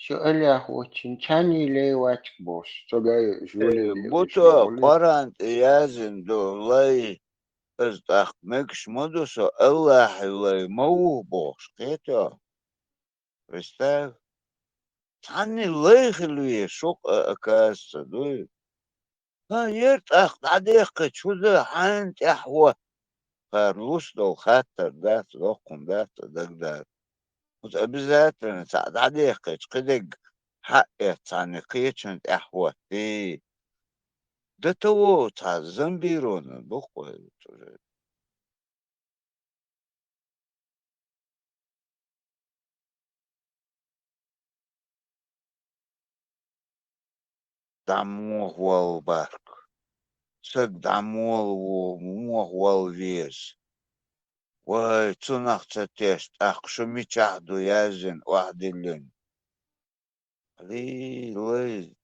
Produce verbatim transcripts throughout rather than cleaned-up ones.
цу Аллахьочун цхьанний лай вац бохуш, цо гай жоле Э, ле бу уьш цо бохули. Къоран тӀе яздина ду лай, иза тӀаккха мегаш ма ду со, Аллахьан лай ма ву бохуш, кхетий? Представь. Цхьанний лай хила везаш ву-кх, а, оказывается, дуй. ХӀан, яра тӀаккха дӀадехкхича хӀуза хьайна тӀехь ву? Кхара луш долу хаттар дац, доккхун дац, дагадара. Оцу обязательно цхьаъ дӀадехкхича, кхидерг хьаъ эццахьана кхечун тӀехь хӀоттий. Да того, цхьа зомбированный ду-кх вай уже. ДӀа муха волла барк? Саг дӀа муха во-, муха волла веза? Вай, цунах ца тешна, тӀаккха шу мичахь ду яздина, охьадиллина? Лий, лай.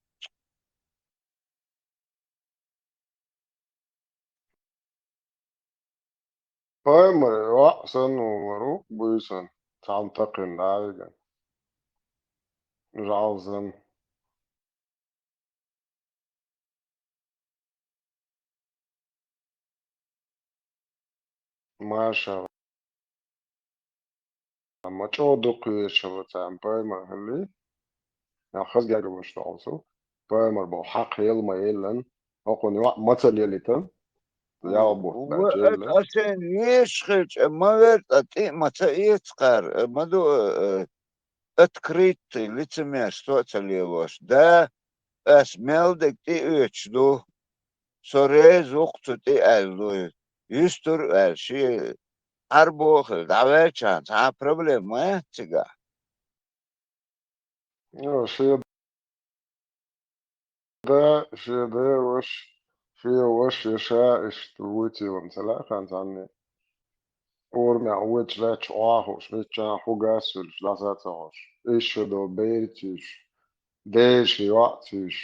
Пайхамар йоӀ санна ву вара, вукху буьйсанна, цхьамма такхина дӀа а вигна. ЖӀалгӀа санна. Маша. Ма чӀогӀа дукха везаш хилла царна пайхамар хилли. Нах хаза гергамаш доӀалсу. Пайхамар боху хьакъ хьела ма еллан. ХӀокхунна йоӀ ма ца лелита. Ял бутт Ва баьча елла. Аса везаш хилча, ма верта, тӀе а ма ца эца кхара, ма ду, э, э, открытый лицемерство а ца лелош. Да, ас мел дерг тӀеоьцуш ду. Со реза ву-кх цу тӀе аьлла дуй. Юьстур а аьлла, шен Ӏарбо а хилла, дӀаваьлчахьана цхьа а проблема ма яц цигахь. Ну, шен да, шен да, ваша, шен ваша, я ша, иштта вуй цӀена ца лаьа хан цхьанне. Урамехь вочу лаьтташ Ӏохуш, миччахьа хӀу гас хуьлуш, дӀаса а ца хьош. Иштта долу бераца йиш, деши йоӀца йиш.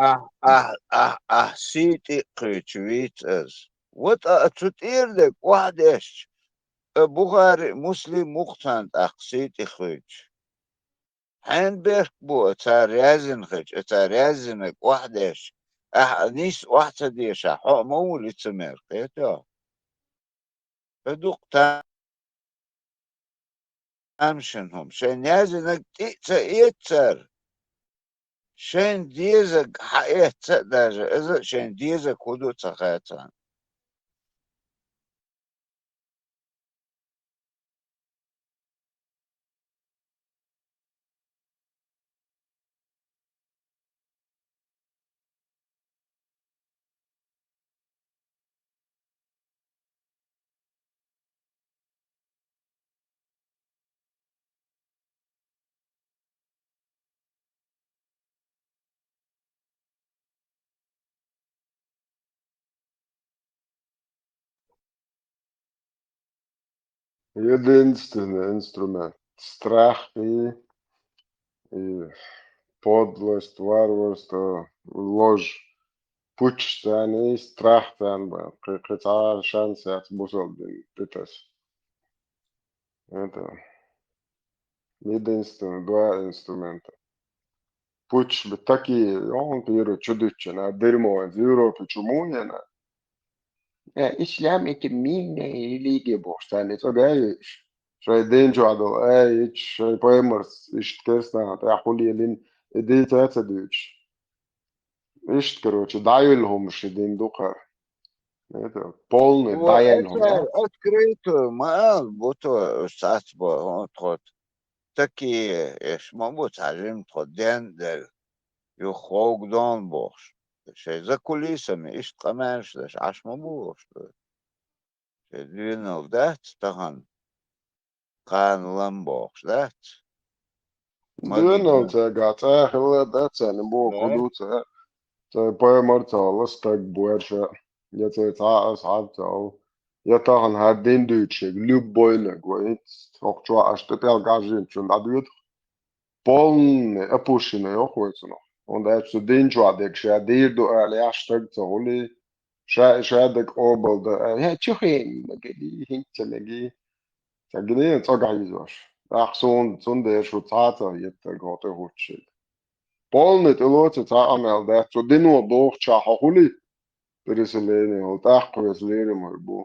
Ахь, ахь, ахь, ахь, сий тӀе а кхуьйчу вийца аса. Ва тӀа а цу тӀера дерг охьадешча, а Бухари а, Муслим ву-кх царна тӀаккха сий тӀе хуьйцуш. Хьенан бехк бу, а цара яздина хилча, а цара яздинарг охьадеш, ахьа нийса охьа ца дешахь, хьо а ма ву лицемер, кхетий? Ша дукха тамашийна хӀума, шайна яздинарг тӀе а ца эццара, шайна дезарг хьаэцна а даже, иза а шайна дезарг хӀун ду ца хаьа царна. Единственный инструмент. Страх и, и подлость, варварство, ложь. Пуч царна и страх царна бан. Кхин, кхин цхьа шанс яц бусалба дин тӀетаса. Это единственное, два инструмента. Пуч бу такие, он пиру чудуччана, дерьмо, из Европы чуму яна. Э, ислам это мирная религия бохуш, царна цӀа гаьйча. Шайн ден чохь долу аяташ, шайн пайхамарс иштта керстанах тӀехь хӀу лелина, и дийца а ца дуьйцуш. Иштта, короче, дӀайолу хӀума ши дин ду кхара. Это полный Ва дӀаяьлла хӀума. Открыто ма ала, бу тхо, сац бо, хӀун тхо. Такие, эш ма бу цхьа жима тхо ден а делла, юха хӀовгадон бохуш. Шайн за кулисами иштта къамелаш деш Ӏаш ма бу уьш. Шайн доьналла дац тахана, кхана лам бохуш дац. Ма Доьналла дина. Цаьргахь цӀа хилла дац, царна боху Да. ду цара. Цайн пайхамар ца хилла стаг бу аьлла, я цайн цхьа а асхьаб ца хилла. Я тахана хӀара дин дуьйцуш ерг, любойнаг вай хӀинца хӀокху чохь аша тӀе тӀелгӀажийначунна дӀадоьду. Полный опущенный йоху вай цунах. ХӀунда аьлча цу дин чохь дерг ша дийр ду ала яхьаш стаг ца хуьлий, ша и ша дерг къобалдан ала, хӀе, чу хенан ма гилий, хӀинца ца мегий. Ца гинийна цӀогахь йизош. ТӀаккха суна, цундела шу цхьацца еттарг хьо тӀе хӀуттушийта. Полный тӀелоцу цхьа а мел дац, цу дино дохучохь хьо хуьлий? Переселение, хьо тӀаккха веза лерам хир бу.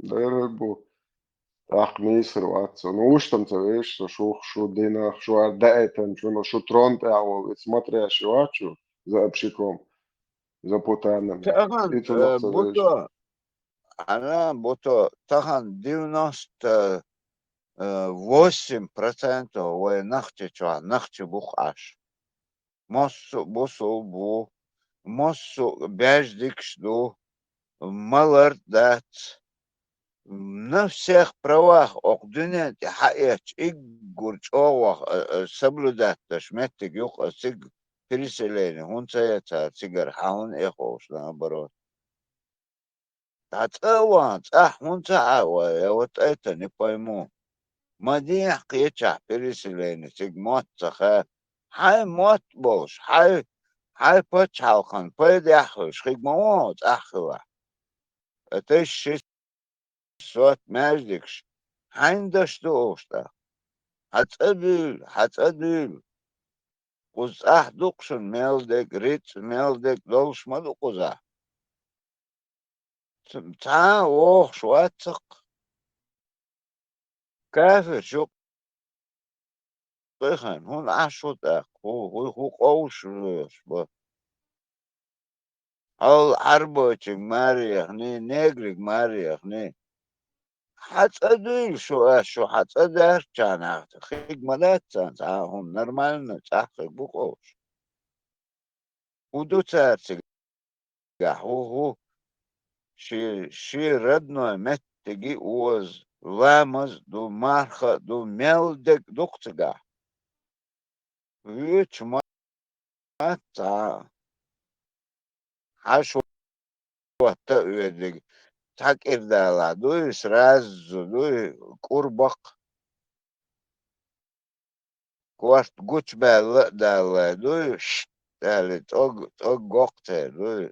Лерам хир бу. ТӀаккха нийсар вац со. Ну, уьш там ца веш со, шух, шу динах, шу ар даийтанчунах, шу трон тӀехь волу, и смотрящий вац шу, за общаком, за путанами. Тахана, и цунах э, ца веш. Буто, ана, буто, тахана девяносто восемь процентов вай нахчи чохь, нахчи бух Ӏаш. Массо а бусул бу, массо а беждигаш ду, малар дац. На всех правах окху дуьнен тӀе хьаэцча, иггур чӀогӀа ваха, а, а, соблюдать даш меттиг юкъа цига переселение хӀунда ца яцара цигара, хьан хӀунда эхуш, наоборот. ДӀа цӀа а ван, цӀахь хӀунда ца Ӏа вай, я вот это не пойму. Ма дехьа кхечахь переселение, цига мотт ца хаьа. Хьайн мотт болуш, хьайн, хьайн пачхьалкхан пайдехь хуьлуш, хиг ма вон цӀахь хилахь. Тайшши сот маьждигаш, хьайн даш ду уьш тӀаккха? Хьан цӀа дуьйла, хьан цӀа дуьйла. Кхуза цӀахь ду-кх шуна мел дерг, рицкъ мел дерг долуш ма ду кхузахь. Ц-, цхьа а вогӀуш вац-кх. Кафирш ю-кх тӀехьен, хӀунда Ӏаш ву тӀаккха? ХӀу, хӀу, хӀу къовсуш вуьйш бу? Хьол Ӏарбойчиг марехни, негриг марехни. Хьан цӀа дуьйла шу ас, шу хьан цӀа даьрчча нах, хиг ма дац царна цхьа а хӀума, нормально цӀахь хиг бу къовсуш. ХӀу ду цара цигахь, хӀу, хӀу? Ши, ши родной меттиги оза, ламаз а ду, марха а ду, мел дерг ду-кх цигахь. Вуьйцуш ма дац цхьа а. Хьан шу хӀотта а оьдиг, цхьа кӀира далахь дуй, сразу дуй, кӀур баккха. Корта гучубаьлла а далале дуй, шт аьлла, цӀог, цӀог гоккха церан дуй.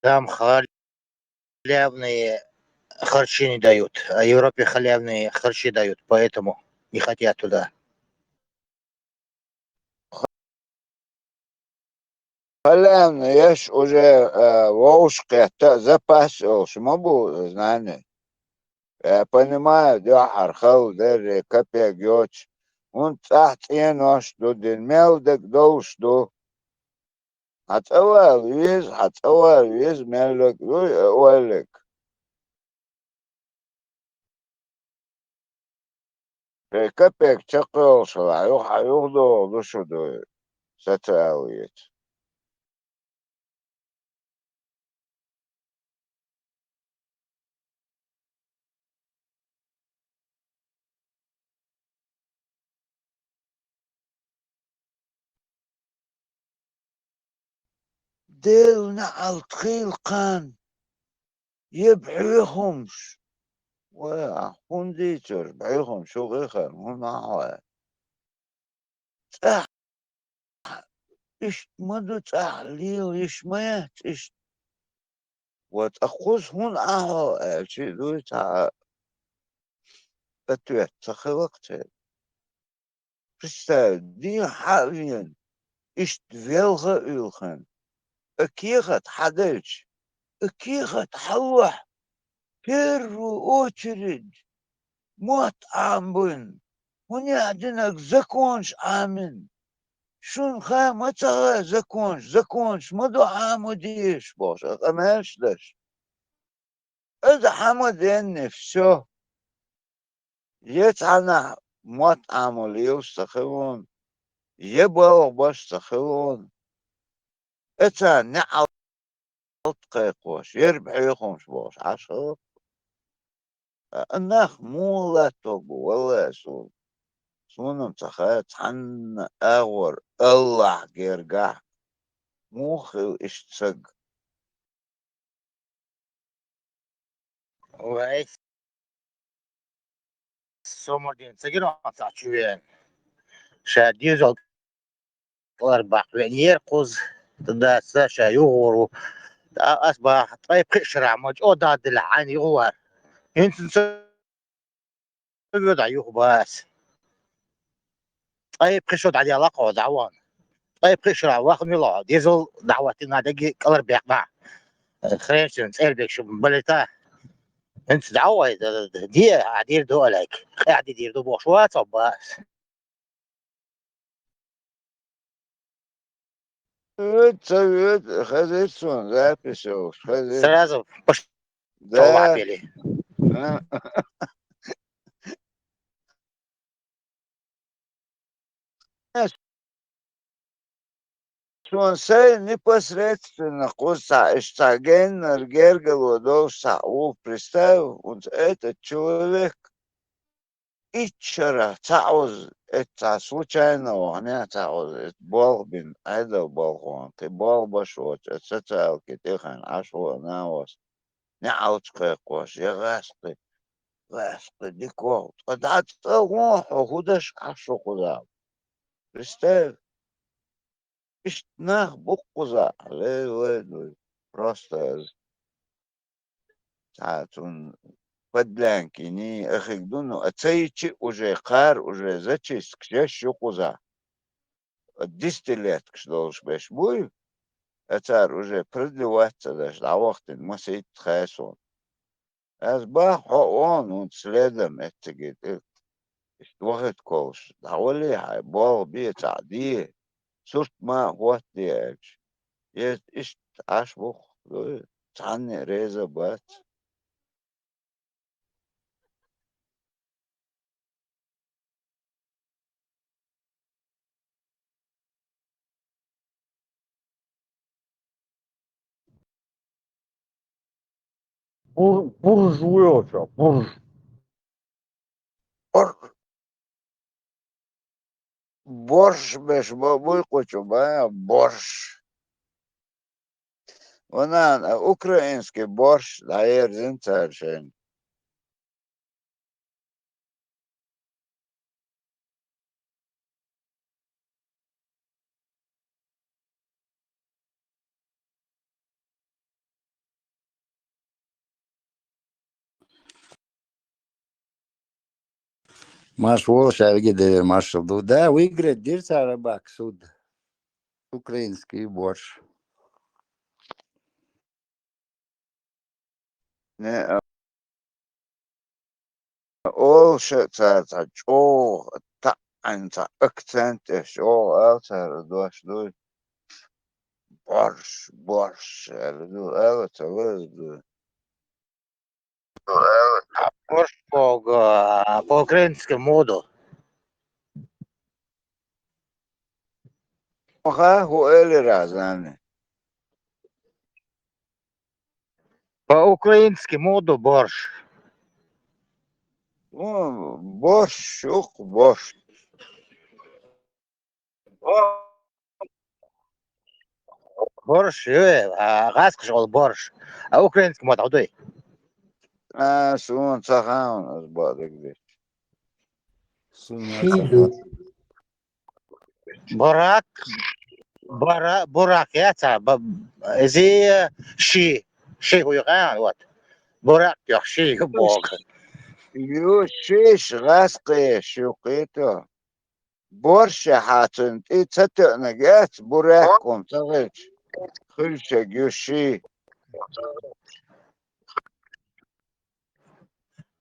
Там халявные харчи не дают, а Европе халявные харчи дают, поэтому не хотят туда. Халявна еш уже, э, вовшахкхетта а запас йолуш ма бу знание. Я понимаю, дуьххьара хала дерриг капек йоцуш, хӀунда цӀахь цӀенош а ду дина, мел дерг долуш ду. Хьан цӀа вала веза, хьан цӀа вала веза, мел дерг дуй, а, ойлиг. Шайн капек чекхйолуш хилахь, юха, юхадогӀу ду шу дуй, социалица. Делан неӀалт хийла кхана, я бӀоьхамаш. Вай, ахь хӀунда дийцарш бӀоьхамаш, шу гӀехар, хӀунда ахьа? ЦӀахь иштта ма ду, цӀахь лела йиш ма яц иштта. Ва цкъа кхуза хӀунда Ӏа хьо аьлча, дуй цхьа а ответ ца хилакх церан. Представь, дехьа а вена, иштта велха а уьлхина, и кехат хьан делча, и кехат хьаллохь, первую очередь, мотт Ӏамабина, хӀунехь динарг законаш Ӏамина. Шуна хаа ма ца хаьа законаш, законаш ма ду Ӏамо дезаш бохуш, а къамелаш деш. Иза хьан ма денни, всё. Я цхьаннахь мотт Ӏамо лелаш ца хилла, я балха беш ца хилла, и царна неӀалт кхайкхош, яра бӀоьхамаш бохуш Ӏаш хилла. А нах муха латтор бу, валлахӀи, суна? Суна-м ца хаьа цхьанна агӀор АллахӀ гергахь муха хила иштта саг. Вай. Сомардин ца гира цхьа чу веана. Ша дезал кӀалар баккха веана, ер кхуза, дац, ша юхавар ву. А, ас баха, ткъе пхи шарахь ма чӀогӀа дӀадилла хьайна юхавар. ХӀинца ца воьду хьо юха, баха ас. Ткъе пхи шо дӀаделла кхо дӀавахана. Ткъе пхи шарахь вахана вила хьо. Дезал дӀахӀоттийна дерг кӀалар баьккхина. Хрен шун цӀербег шу балита. ХӀинца дӀа а вай, де, а дийр ду Олег. Къаьхьа де дийр ду бохуш вац хьо, баха ас. Вуьду, ца вуьду, хезира суна запись йолуш, хезира. Сразу паш-, да, чолахь пели. А. Суна сайн непосредственно кхуза цхьа, иштта цхьа геннара гергало долуш цхьа ву, представь, вот этот человек, итт шарахь цхьаъ уза, эццахь случайно вахана цхьаъ уза, эцу болх бина, Ӏедал болхонан, кхин болх баш воцу, эцу социалки тӀехьен Ӏаш вахана васа, неӀалт кхайкхош, я гӀаскхи, гӀаскхи, дика ваху, ткъа дӀа цӀа гӀо хьо, хӀун даш Ӏаш ву кхузахь? Представь, иштта нах бу кхузахь, ле, вай, вай, просто. Цхьа цунна подлянка йиний, ахиг ду, ну, а ца йичи уже, кхара уже зачисткаш еш ю кхузахь. Дистиллеткаш долуш беш буй, а цара уже продлевать ца даш, дӀавахтина масийтта хасо. Ас баха хьо, ону, хӀунда следом эцциге тӀе. Иштта вахийта колуш, дӀаваллий хьайн, болх бе, цхьаъ де, сурт ма а хӀоттаде аьлча. Иза иштта Ӏаш бу-кх, дуй, цхьанне а реза бац. Бур-, бурж ву йолчо, бурж. Бор-, борш беш бо-, буй кху чу, бан, борш. Ванан, а, украинский борш дӀаерзина цара шайна. Марш волу, ша виге девер маршалла ду. Да, выиграть дира цара баккха суд. Украинский борш. Не, а, олуш а цара цхьа чӀогӀа таӀӀина цхьа акцент эш, чӀогӀа ала цара дош дуй. Борш, борш, аьлла ду, ала ца лаза ду. Борщ по-, по-украински моду. Ха, хӀу элира, зани? По-украински моду борщ. Ну, борщ, ух, борщ. Борщ, э, а, гӀазкхаша олу борщ. А украинский мотт хьо дуй? А, суна ца хаьа, ас бакъдерг дерг. Суна ца хаьа. Бурак, бара-, бурак яц, а, ба-, иза ши, ши хӀу ю хаьа, вот. Бурак йох, ши ю боху. Ю, шиш, гӀазкхи шу кхету. Боршехьа цунна тӀе ца тоьънарг яц, бурак хӀума ца хилча, хуьлуш ерг ю ши.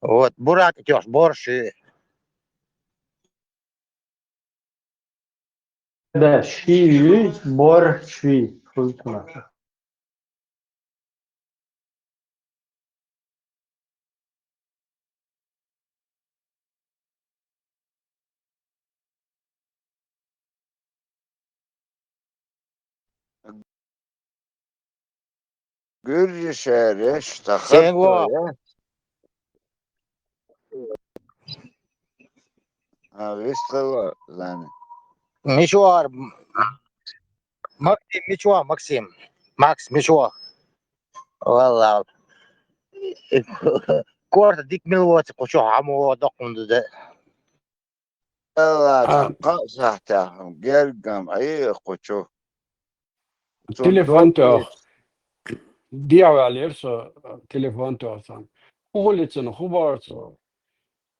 Вот, бурак тӀе тоьхча борш ю. Да, ши ю, борш ю. Хуьлуш ма. Гуьржишераш, ца хатто я? А, вистхила, зани. Мича вара? Максим, мича вара, Максим? Макс, мича вара? Валлахь. корта дика мила воци кху чу хьамуо доккхун ду де. Алла, а, кхаъ сахьтехь гергам Ӏе кху чу. Телефон тоьху. Дехьа ваьллера со, телефон тоьху сан. ХӀун хуьлу цунна, хӀун боху цо?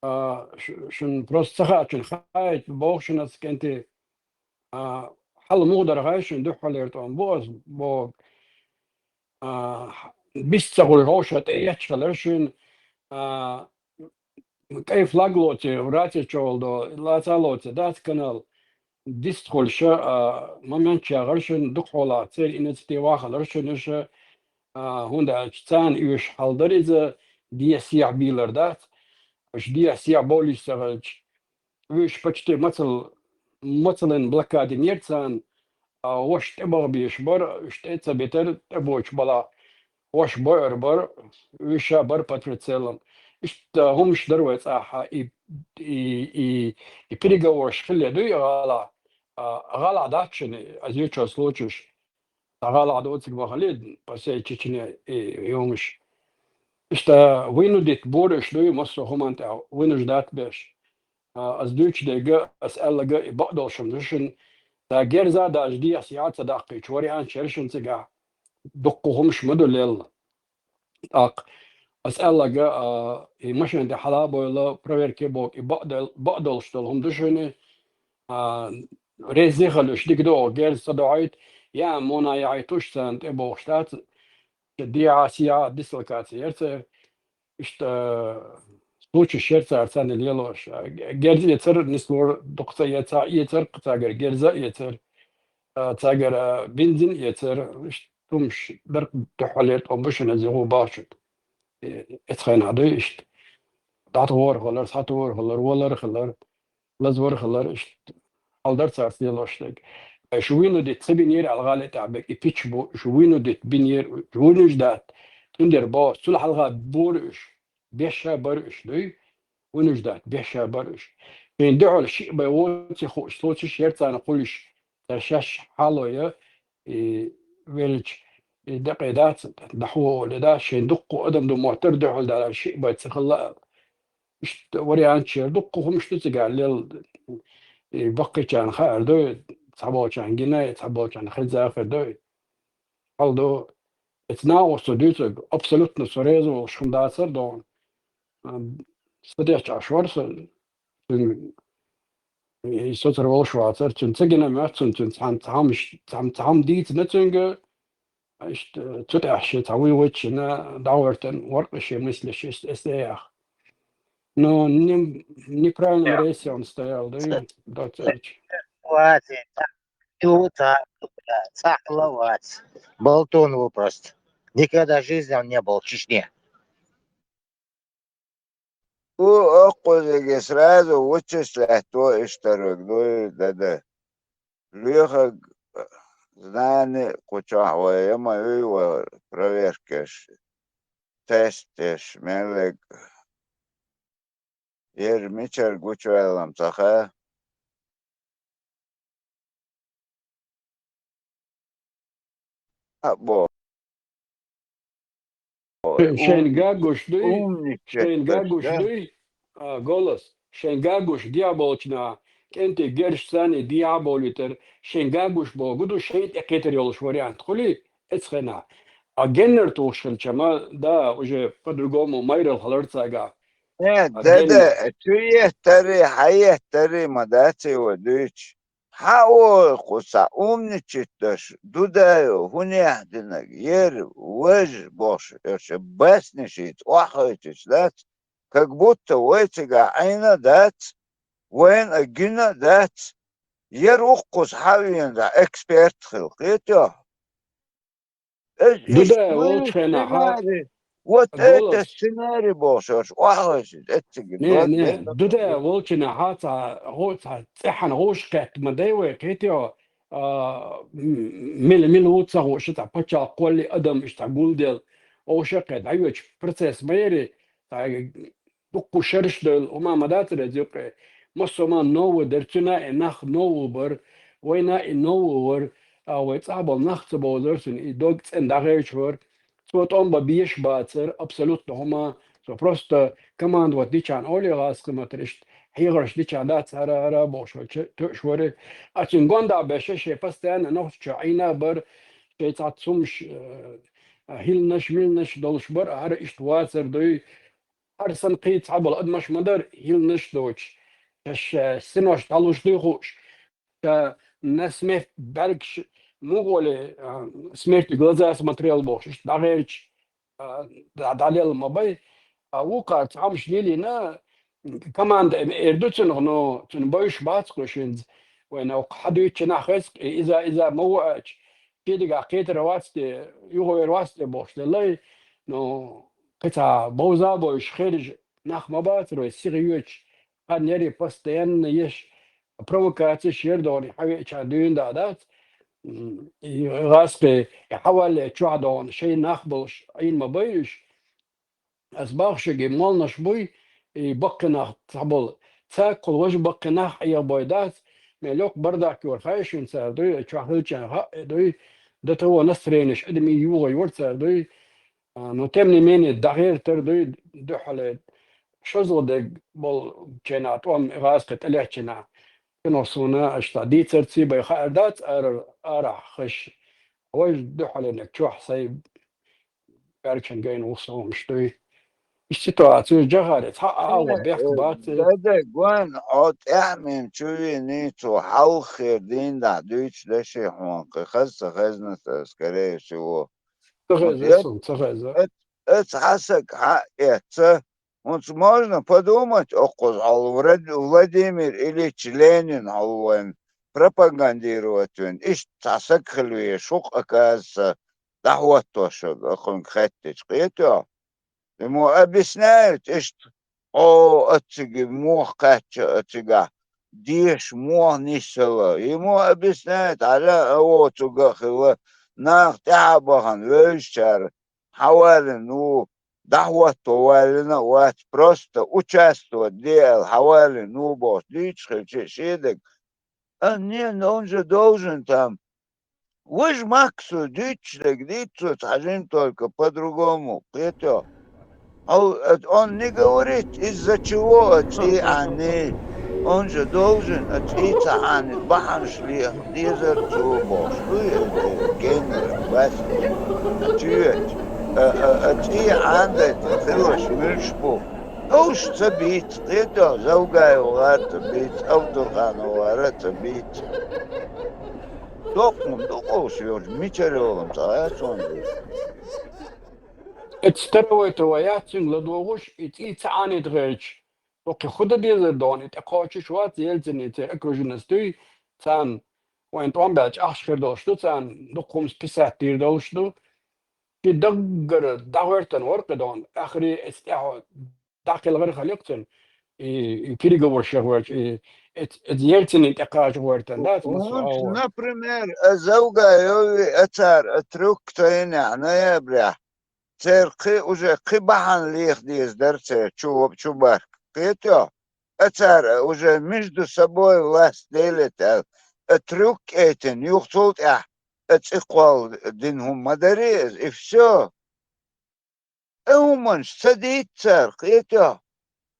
А, ш-, шуна просто ца хаьа, шуна хаийта боху шуна аса кӀентий. А, хьал муха дара хаьа шуна, дуьххьалера тӀом бу аса боху. А, бист ца хуьлуш вовшах тӀе етташ хилар шуна. А, кӀай флаг лоций, врачи чӀогӀа до, лаца лоций, дац канал. Дист хуьлуш, а, момент чагӀар шуна дукха хьолахь церан инициатива хилар шуна иша, а, хӀунда аьлча царна уьш хьал дара иза, дехьа-сехьа бийлар дац. Уьш дехьа-сехьа бовлийта ца хилча, уьш почти мацал-, мацаллин блокада йинера царна, а, вовшах тӀебаха безаш бара, уьш тӀе а ца битара, тӀебоцуш балахь, вовшах бойур бара, уьш а бара под прицелом. Иштта хӀумаш дара вай цӀахь, и, и, и, и переговораш хилла дуй гӀалахь, а, гӀалахь дац шуна, аса юьйцучу случаеш. Цхьа гӀалахь доцург ма хилла, по всей Чечне и хӀумаш. Иштта вынудить бора уьш дуй, массо а хӀуманна тӀехь вынуждать беш. А, аса дуьйцуш дерг, аса аьлларг и бакъдолуш хӀума ду шуна. Цара герз а даже дехьа-сехьа ца даккхийча, вариант яра шуна цигахь. Дуккха хӀумаш ма ду лелла. ТӀаккха аса аьлларг, а, и машен тӀе хьала а бовла, проверка а боху, и бакъдол-, бакъдолуш долу хӀума ду шуна. А, реза а хила уьш, дика ду оха герз ца дохьуьйту, яа муна яхьийтуш царна тӀе бохуш дац. Дехьа-сехьа дислокаци яра церан. Иштта случаеш яра цара царна лелош. Герз эцар нислора, дукха ца эца, эцар, цаьргара герз а эцар, а, цаьргара бензин а эцар. Иштта хӀумаш дара, дуьххьалера тӀом бу шуна иза гӀо бахчуьнга. Э, эцу хенахь дуй иштта. ДӀатохур хилар, схьатохур хилар, валар хилар, лазавар хилар, иштта хьал дара цара лелош дерг. Э, шу вынудить ца бинера аьлла гӀалин тӀехь берг, и пич бу, шу вынудить бинера, вынуждать. Цундела боху, цул хьалха бора уьш, беш а бара уьш, дуй? Вынуждать, беш а бара уьш. Шайна дуьхьал шиъ бен воций хууш, соцуш яра царна хуьлуш, цара шаьш хьалоя, и велча, и декъе дац, дӀахьо олий дац, шайн дуккха адам ду моттар дуьхьал далар, шиъ бен ца хилла. Иштта варианташ яра, дуккха хӀумаш ду цигахь лелла, и баккхийчарна хаар ду, цхьаболчарна гина, цхьаболчарна хезна хир ду. Хьал ду, эцу нахаца со дуьйцург, абсолютно со реза волуш хӀума дацара догӀна. Ам, са дехьа чӀагӀ шора со, цуьнан и соцур волуш вацара, цуьнан ца гина моьтту суна, цуьнан цхьаьна цхьа хӀумаш, цхьаьна цхьа хӀума дийцина цуьнга, иштта, цу тӀехь шен цхьа вуй вайчина дӀагӀортан воркъа шен мыслиш эс-, эс-, эсэях. Ну, не-, неправильном рейсе он стоял, да, и доцург. Вац, и цхьа, ю, цхьа, цхьа хила вац. Болтун ву просто. Никогда в жизни он не был в Чечне. У, оккхузиге сразу вычислять до иштарг, дуй, да-да. Лоьхаг знани кху чохь вай, я ма юй вара проверкаш, тесташ, меллиг. Ер мичара гучуваьллам ца хаьа. А, бо. Шайн гуш дуй? Умничать, шайн гуш дуй? А, Голос. Шайн гуш дехьа болчу наха, кӀентий герзаш санна дехьа а бовлийтар, шайн гуш боху ду, шайн тӀе кхетар йолуш вариант хуьлий, эцу хенахь. А геннара тухуш хилча ма, да, уже по-другому майралла хилар цаьргахь. Э, а да, генна. Да, цу еттари, хьан еттари ма дац и вай дуьйцуш. Хьан олу кху цхьа умничать даш, Дудаев, хӀунех динарг, ер, важа, бохуш, ерша баснишица охьахойтуш дац, как будто вай цигахь Ӏийна а дац, вайна а гина а дац, ер уккхуза хьан вийна эксперт хила, кхетий хьо? Дуда волчу хенахь, сценарий. Вот это сценарий бохуш, охьахойтуш, эццига. Не, не, Дуда волчу хенахь цхьа, гӀо-, цхьа цӀеххьана гӀуш кхетта ма дай вай, кхетий хьо, а, м-, мила, мила ву ца хууш, цхьа пачхьалкх кхоллий адам иштта гулделла, гӀуш кхетта, дӀайоьчу процесс ма яри, цхьа дуккха шераш девлла, хӀума ма дацара иза юккъе. Массо а ма новый дара, цуьнан и нах новый бара, вайна и новый вара, а вай цӀахь болу нах ца бовзара цуьнан, и дог цӀена дӀагӀевча вара. Цо тӀом бан безаш бацара, абсолютно хӀума, Со просто командовать дичан оле гӀаскхи матар иштта хьехарш дичан дац, ара, ара бохуш вара, ча-, тоьуш вара. А цуьнан гондахь беш шен постоянно нохчича Ӏийна бар, шайн цхьа цумаш, э, хӀилланаш, милланаш долуш бар, ара иштта вацар дуй. Хьарсан кхин цхьаболу адамаш ма дара, хӀилланаш доцуш. Шаьш, э, синош дӀалуш дуй хууш. Ша на смерть бӀаьргаш муха олий, а, смерть в глаза смотрел бохуш, иштта дӀагӀерташ, а, дӀа-, дӀалелла ма бай. А вукхара цхьамма лелийна, команда эр ду цунах, но цунна бовзуш бац кху шинца. Вайна хьан дуьйцучу нах хеза, и иза, иза ма ву аьлча, шен дегахь кхетар вац те, юхавер вац те бохуш деллай. Ну, кхин цхьа бовза а бовзуш, хержа нах ма бацара вай, сиха йоьдуш, хан яри постоянно еш, провокацеш яр догӀу, хьан веача дуьйна да дац. М, и гӀаскхи, и хьан валле чохь догӀу, шайн нах болуш, Ӏийна ма бай уьш. Ас баху шуьга, и молнаш буй, и баккхий нах цхьаболу. Цаьрга кхул важа баккхий нах Ӏехабой дац, мел йоккха бардак йора хай шуна цара дуй, и чохь хилча хаа дуй, до того настроенеш адамийн юха йора цара дуй. А, ну, тем не менее, дӀагӀертар дуй, дуьххьале, шозлагӀа дерг болу чена тӀом гӀаскхи тӀелеччина. Кино суна аша дийцар ций бай хаар дац, ара, арахь хаш. Вай дуьххьале нек чохь сай баьрчан гайна ву сомаш дуй. И ситуацию жахаре, цхьа агӀо бехк бац. Дада, гон, хьо тӀаьхьа мем чу вийний, цо хьалха хер дийна дахь дуьйцу даши хьуна, кхин хаза ца хезна ца, скорее всего. Ца хеза, сон, ца хеза. Эц-, эц хьасаг хьа эцца. ХӀунца можно подумать, оккхуза хьал Врад-, Владимир Ильич Ленин хьал вайн пропагандировать вайн. Иштта цхьа саг хила веш, хӀух оказывается, дӀахӀоттош, окхунга хеттича, кхетоьхьа? Ему объясняют, иштта, о, ацига муха кхаьчча, ацигахь, деша муха нисала. Ему объясняют, хьажа, а воцуга а хилла, нах тӀаьхьа бахана, вевзачара, хьан валлина ву, дӀахӀотто валлина а вац, просто участвовать де аьлла, хьан валлина ву бохуш, дуьйцуш хилча, шен дерг. А, не, но он же должен там. Важа махкахь дуьйцуш дерг дийца цо, цхьа жима только по-другому, кхетоьхьа? Хьо, э, он не говорит, из-за чего, э, цӀий Ӏанний. Он же должен, э, цӀий ца Ӏанийта бахьанаш леха дезар цо бохуш. Дуй, э, генара, Вася, чуьйоьчу, э, э, э, цӀий Ӏанадайта хиларш муьлш бу? Уьш ца бийца, кхетоьхьа, Завгаев гӀар ца бийца, Абдурханов гӀар а ца бийца. Доккхун ду къовса йолчу, мичара йолу цхьа а сон ду. Эцу старовойту вай яц цуьнга ладогӀуш, и цӀий ца Ӏанийта хилча, дуккхи худа безар догӀу, и тӀекхочуш вац, Ельцин и церан окруженность дуй, царна вайн тӀом баьлча ахча хир долуш ду, царна дуккха хӀуманаш писать дийр долуш ду. Ши даггара дӀагӀоьртан вара кхидолу, ахри эцу тӀаьхьо дӀакхелхар хилла цуьнан, и, и переговорш яхвелча, и, эц-, эцу Ельцинан тӀекхача гӀоьртан дац, масала, хӀунда, агӀор. Например, а Завгаеви, а цара, а трюк тайнехь ноябрехь, церан кхин, уже кхин бахьана леха деза дара церан чу, чу барх. Кхетоьхьа? А цара уже между собой власть делит аьлла, а трюк кӀетина, юха цул тӀаьхьа а цӀе кхолла дина хӀума ма дарий иза, и всё. И хӀуманаш ца дийца цара, кхетоьхьа?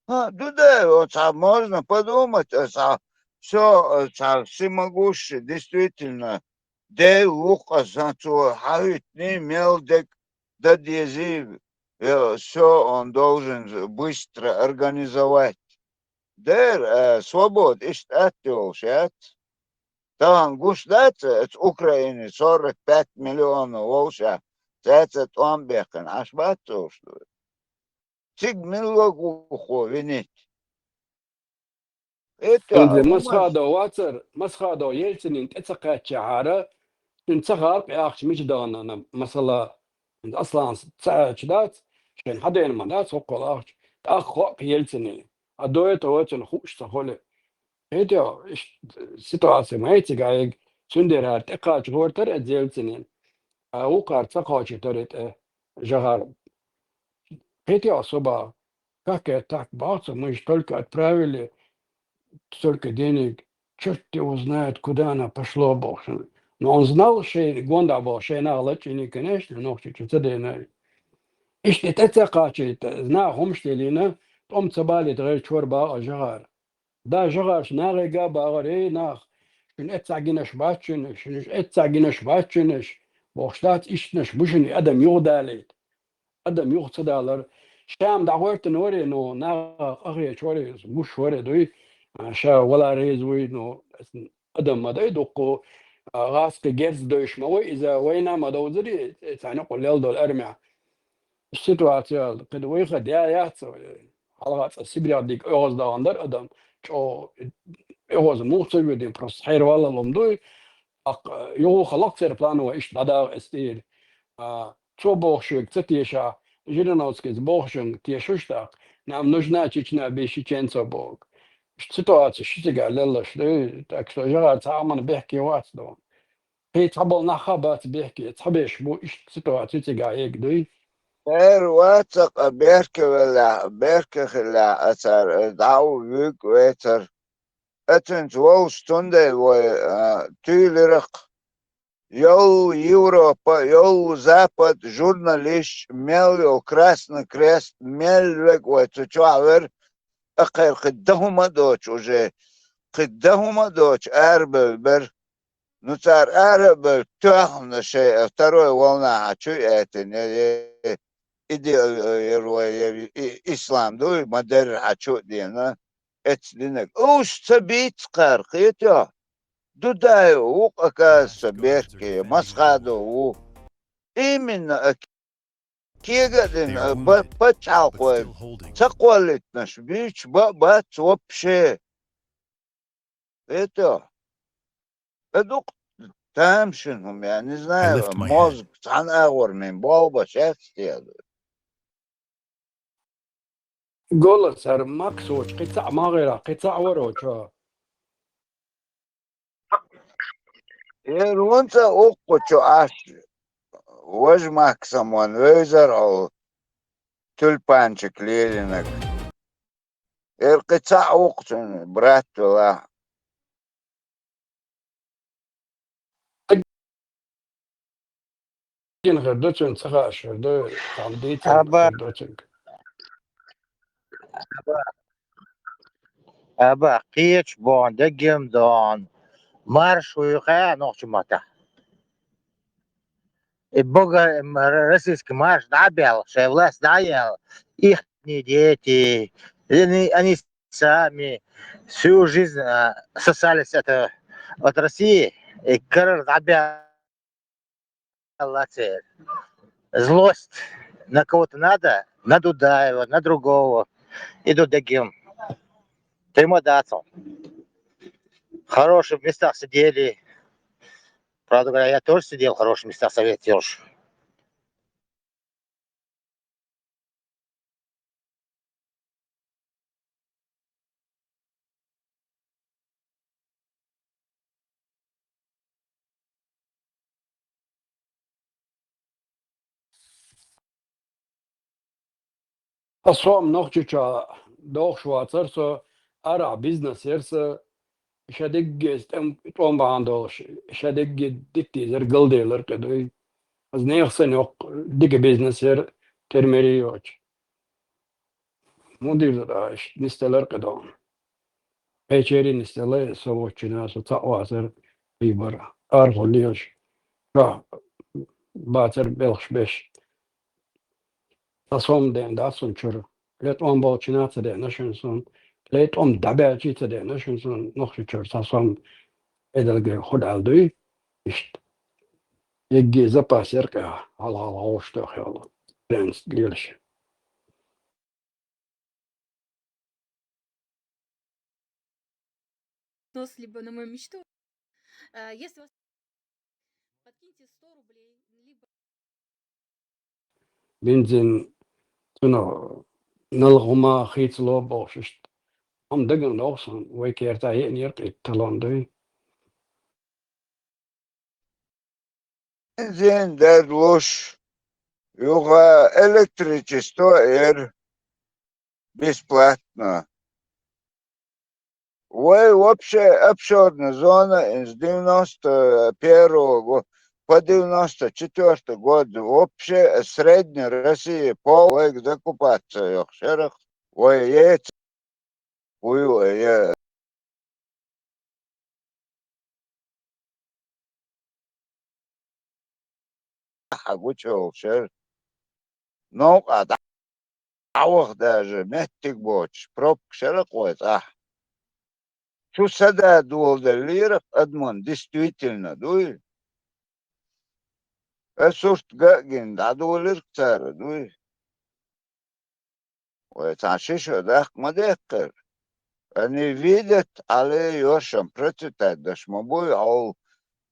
ХӀа, ду да, оцхьа можно подумать, оцхьа всё, оцхьа всемогущий, действительно, Дела ву-кх аса, цо хьахӀуьттуний, мел дерг дан дезий, э, всё он должен быстро организовать. Дера, э, свобода иштта атта йолуш яц. Тахана гуш дац, э, оцу Украине сорок пять миллионов волуш а, цаьрца тӀом бехкина, Ӏаш бац цо уьш ду? Цига милла гӀуллакхо винийта? ХӀинца Масхадов вацара, Масхадов Ельцинан тӀе ца кхаьччахьара, цуьнан ца хаьара и ахча мича даханарна, масала, хӀинца Асланас ца аьлча дац, шайна хьадена ма дац, хӀокхул ахча, тӀаккха хоьа Ельцинан. А до этого цунна хууш ца хуьлу. ХӀетехь, иштта ситуация ма яй цигахь, цундела хӀара тӀекхача гӀортара эцу Ельцинан. А вукхара ца кхочуьйтара и тӀе жагӀар. ХӀетехь, собар, как это так, боху цо, мы же только отправили столько денег, чёрт его знает, куда оно пошло, боху. Но он знал, шайн гондахь болу шайн нах лачкъийний, конечно, Нохчийчу ца дайна. Иштта тӀе ца кхачийта, наха хӀумаш теллина, тӀом ца балийта гӀайра чор бакъа жагӀар. Да жагӀарш нахега а багӀар: «Эй, нах, шуна эццахь гинарш бац шуна, шуна эццахь гинарш бац шуна», бохуш дац, иштанаш бу шуна и адам юхадалийта. Адам юха ца далар. Ша-м дӀагӀоьртина варе, ну, наха къахеташ варе, гуш варе дуй, а, ша вала реза вуй, ну, адам ма дай дуккху, а, гӀаскхи герз дойш ма вай иза, вайна ма довзари, цхьаьна кху лел долу армехь. Ситуация кхин вайха да яц, хьалха цкъа Сибрех дика оьгӀаз дахана дара адам, чӀогӀа оьгӀаз муха ца воьдина, просто хьерваллал хӀума дуй, тӀаккха юха халкъ церан планова иштта дӀадагӀа эцтийра. А, цо бохуш верг ца тешахь, Жириновскийс бохушверг тешаш тӀаккха, нам нужна Чечня без чеченцев боху. Ситуация ши цига леллаш дуй, так что жагӀар цхьа а мана бехке вац ду. Кхин цхьаболу нах а бац бехке, цхьаберш бу иштта ситуацию цига ега дуй. Эр вац цкъа берка веллехь, берка хиллехь а цара, дӀа а вуьгу вецара. Оцуьнца вовшах цундела вай, а, туьйлира-кх. Йолу Европа, йолу Запад, журналисташ, мел йолу Красный Крест, мел верг вай цу чохь вера, акхара кхин дан хӀума а доцуш уже, кхин дан хӀума а доцуш арабевлла бара. Ну, цара ара а бевлла, тоьхна шайн второй волна хьан чу а аьттина, э, иде-, э, яра вай, э, и-, ислам ду, ма-дарра хьан чу а дена, эццахь динарг. Уьш ца бийца кхара, кхетий хьо? Дудаев ву-кх, оказывается, берке, Масхадов ву. Именно, а, кега а дина, а, ба-, пачхьалкхой ца кхоллийтинарш буьйцуш ба а бац вообще. Кхетий хьо? Ткъа ду-кх тамашийна хӀума, я не знаю, мозг цхьана агӀор мин болх беш яц те. Голос, хӀара Макс волчу кхин цхьаъ ма гӀира, кхин цхьаъ вара волчу. Эр вон цӀа уккхучу Ӏаш, важа Максом ван вевзар хьо, тюльпанчик лелинарг. Эр кхин цхьаъ ву-кх цуьнан брат велахь. Дина хир ду цуьнан, ца хууш хир ду, цхьана дийцина Аба. Хир ду цуьнга. Аба, кхечу бохна, деггем дохна, марш вуй кхаьа нохча маттахь. И бога, м, р-, российский марш дӀа а баьлла, шайн власть дӀа а яьлла, ихни дети, они, они сами всю жизнь, а, сосались это, от России, и карара дӀа а баьлла церан. Злость на кого-то надо, на Дудаева, на другого. Иду дегим. Тема дацал. В хороших местах сидели. Правда говоря, я тоже сидел в хороших местах Совет Ёж. Аса сом Нохчийчохь дохуш вацара со, арахь бизнес яра сан, ша деггица тӀом, тӀом бахьана долуш, ша дегги дитта дезара, галделара кхидӀа. Аса нехан санна йоккха дика бизнес яра, термери йоцу. Муха дийр ду аша, нисделара кхидӀа. Пхечери нисделла, со воцучу дийнахь со цхьаъ вацара, хьийбара, арахула лелаш. Ша бацара белхаш беш. Цхьа сом деана дац суна чуьра. Ле тӀом болчу дийнахь ца деана шуна суна. Ле тӀом дӀабаьлчий ца деана шуна суна, Нохчийчуьра цхьа сом Ӏедалге хӀудаьлла дуй. Иштта. Егги запас яра кхи хьалха вовшах тохйолу. Прямо лелаш. Нос либо на мою мечту. А, если вас подкиньте сто рублей, либо бензин цунах налгӀа хӀума хийцало бохуш иштта. Амма дагана догӀу сан, вай керта еънера кхетта талон дуй. Бензин дерг луш, юха электричество эр бесплатно. Вай вообще офшорная зона из девяносто первого года. по девяносто четвёртый год вообще средний России пол вайга закупаться йохуш яра-кх. Вай яц, вуй, вай я хьагучу йолуш яра. Новкъа дӀа-, дӀаваха даже меттиг боцуш, пробкаш яра-кх вай цӀахь. Цу садаь доладеллера-кх адаман, действительно, дуй? Ас сурт ган а гина, дӀадолийра-кх цара, дуй? Вай цхьа ши шо даккха ма даьккхира. Они видят, але йоршам процветать даш ма буй, хьол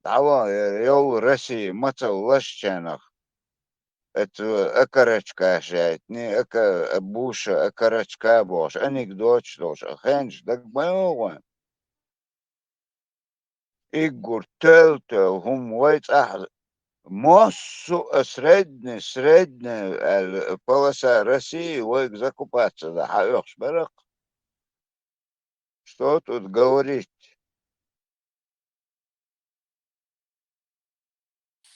дӀаван яра йолу Россия мацалла лашченах. Эцу окорочкаш яйтни, око-, буша окорочка бохуш, анекдоташ долуш, а хенаш даг ма йогӀу вайн. Иггур тел-тел хӀума вай цӀахь, массо а средний, средняя аьлла полоса России вайга закупаться дан хьаоьхуш бара-кх. Что тут говорить?